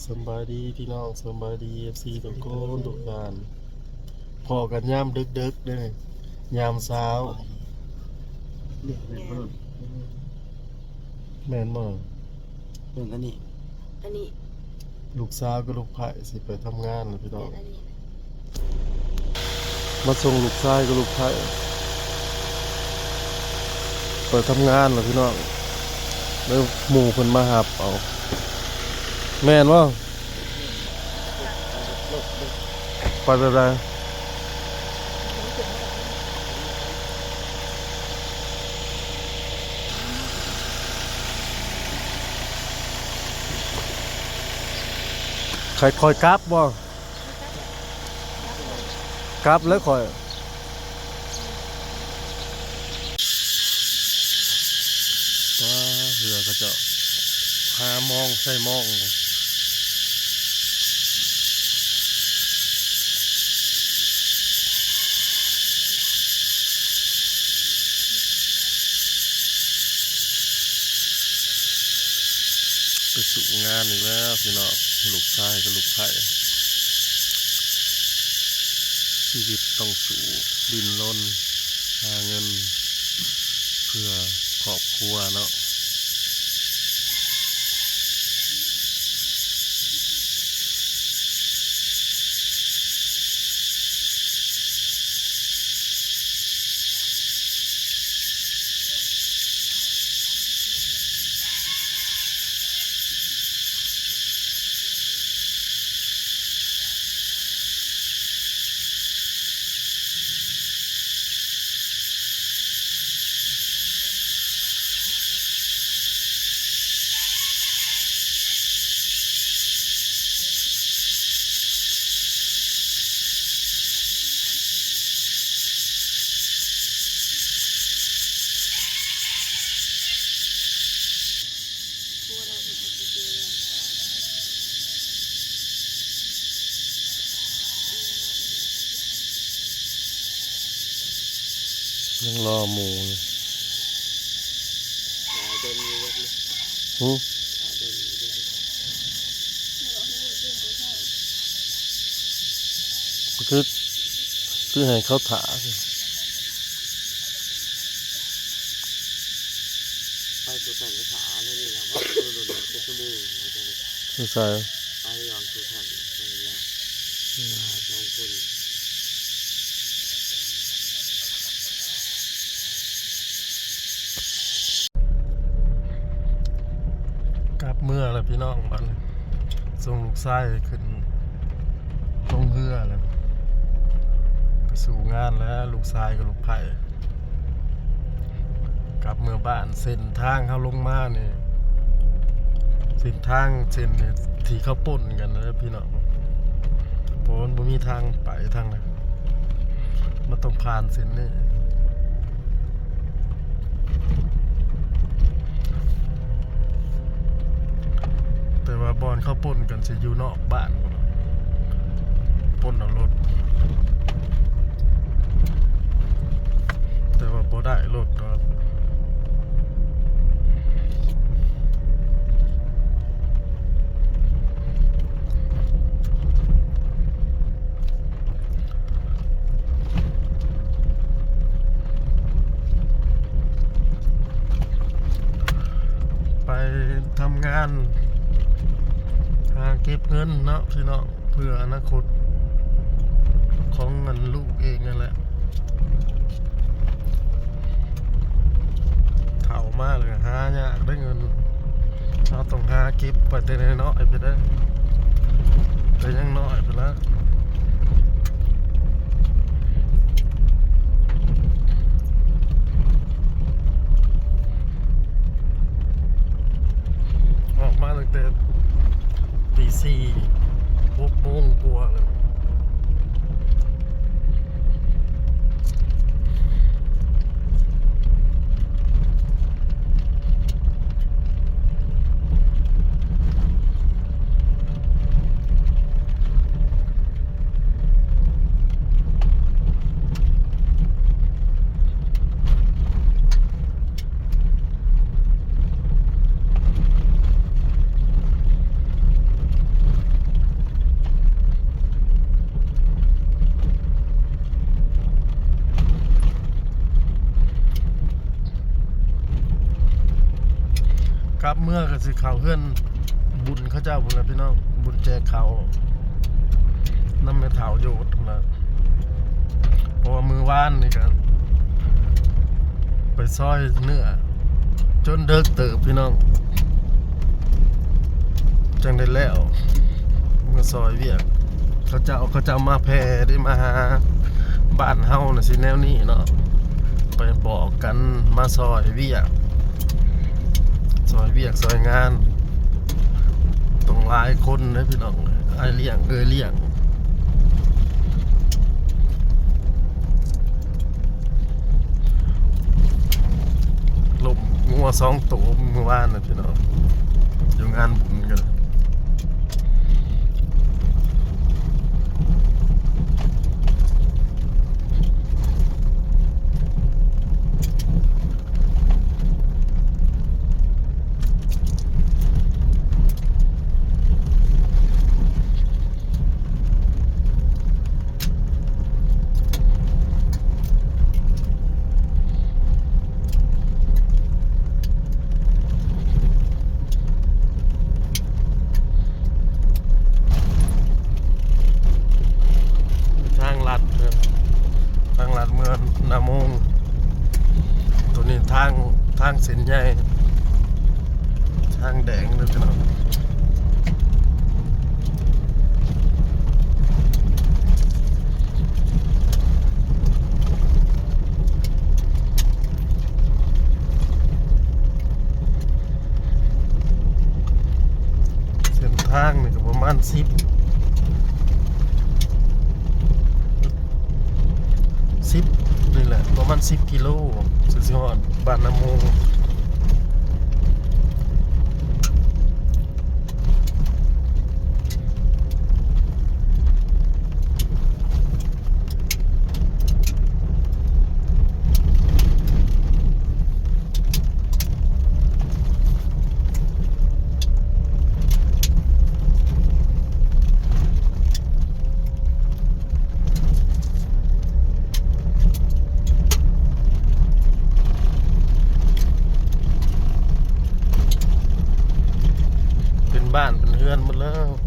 ສຳບາຍດີພີ່ນ້ອງ ສຳບາຍດີເອັຟຊີທຸກຄົນທຸກທ່ານ ພໍ້ກັນຍາມເດິກໆເດ້ ຍາມເຊົ້າ. ແມ່ນບໍ່? ເບິ່ງອັນນີ້ ອັນນີ້ ລູກສາວກັບລູກໃພ້ຊິໄປທຳງານແລ້ວພີ່ນ້ອງ. ມາສົ່ງລູກຊາຍກັບລູກໃພ້ໄປທຳງານແລ້ວພີ່ນ້ອງ ແລ້ວໝູ່ເພິ່ນມາຮັບເອົາ ແມ່ນບໍ່? ໄປແບບໃດ? ໃຫ້ຂ້ອຍກັບບໍ່? ກັບແລ້ວຂ້ອຍ ປາ ເຮືອເຂົາເຈົ້າ ຫາມອງໃສ່ມອງ ໄປສູ້ງານອີກແລ້ວພີ່ນ້ອງ ລູກຊາຍກັບລູກໃພ້ ຊີວິດຕ້ອງສູ້ ດີ້ນລົນຫາເງິນເພື່ອຄອບຄົວເນາະ. ຍັງລໍໝູ່ຢູ່ ຫາດົນຢູ່ເດ້ ຫື? ຫາດົນຢູ່ເດ້ ຄື ຄືໃຫ້ເຂົາຖ້າ ໄປສຸດນັ້ນກໍຖ້າແນວນີ້ແຫຼະ ເພາະໂດນໆ ເປັນຊົ່ວໂມງຢູ່ໃສ? ໄປຫວ່າງສຸດຫັ້ນ ໄປແລ້ວ ອືມ ສອງຄົນ ກັບເມືອແລ້ວພີ່ນ້ອງ ບັດນີ້ສົ່ງລູກຊາຍຂຶ້ນລົງເຮືອແລ້ວ ໄປສູ້ງານແລ້ວ ລູກຊາຍກັບລູກໃພ້. ກັບເມືອບ້ານ ເສັ້ນທາງເຮົາລົງມານີ້ ເສັ້ນທາງເສັ້ນນີ້ທີ່ເຂົາປົນກັນເດີພີ່ນ້ອງ ເພາະມັນບໍ່ມີທາງໄປທາງໃດ ມັນຕ້ອງຜ່ານເສັ້ນນີ້ ແຕ່ວ່າບ່ອນເຂົາປົນກັນຊິຢູ່ນອກບ້ານພຸ້ນ ປົນເອົາລົດ ແຕ່ວ່າບໍ່ໄດ້ລົດດອກ ໄປທຳງານ ຫາເກັບເງິນເນາະພີ່ນ້ອງ ເພື່ອອະນາຄົດຂອງອັນລູກເອງນັ້ນແຫຼະ ເຖົ້າມາແລ້ວກໍຫາຍາກໄດ໋ເງິນ ເຮົາຕ້ອງຫາເກັບໄປແຕ່ນ້ອຍໆ ໄປເດີ ແຕ່ຍັງນ້ອຍພຸ້ນລະ ອອກມາຕັ້ງແຕ່ຕີສີ່ ຫົກໂມງກວ່າແລ້ວ. ເ ກັບເມືອກໍຊິເຂົ້າເຮືອນບຸນເຂົາເຈົ້າພຸ້ນລະພີ່ນ້ອງ ບຸນແຈກເຂົ້ານຳແມ່ເຖົ້າໂຍດພຸ້ນລະ ເພາະວ່າມື້ວານນີ້ກໍໄປຊອຍເນື້ອຈົນເດິກເຕີບພີ່ນ້ອງ ຈັ່ງໄດ້ແລ້ວ ມາຊ່ອຍວຽກເຂົາເຈົ້າ ເຂົາເຈົ້າມາແຜ່ເດ້ ມາຫາບ້ານເຮົານະ ຊິແນວນີ້ເນາະ ໄປບອກກັນມາຊ່ອຍວຽກ ຊ່ອຍວຽກຊ່ອຍງານ ຕ້ອງຫຼາຍຄົນເດ້ພີ່ນ້ອງ ອ້າຍລ້ຽງ ເອື້ອຍລ້ຽງ ລົ້ມງົວສອງໂຕມື້ວານນະພີ່ນ້ອງ ຢູ່ງານບຸນກັນ ທາງລັດເດີ ທາງລັດເມືອນາໂມງ ໂຕນີ້ທາງ ທາງເສັ້ນໃຫຍ່ ທາງແດງເດີພີ່ນ້ອງ. ເສັ້ນທາງນີ້ກໍປະມານສິບ ສິບນີ້ແຫຼະ ປະມານສິບກິໂລ ຊິຮອດບ້ານນາໂມງ. ເປັນບ້ານເປັນເຮືອນໝົດແລ້ວ.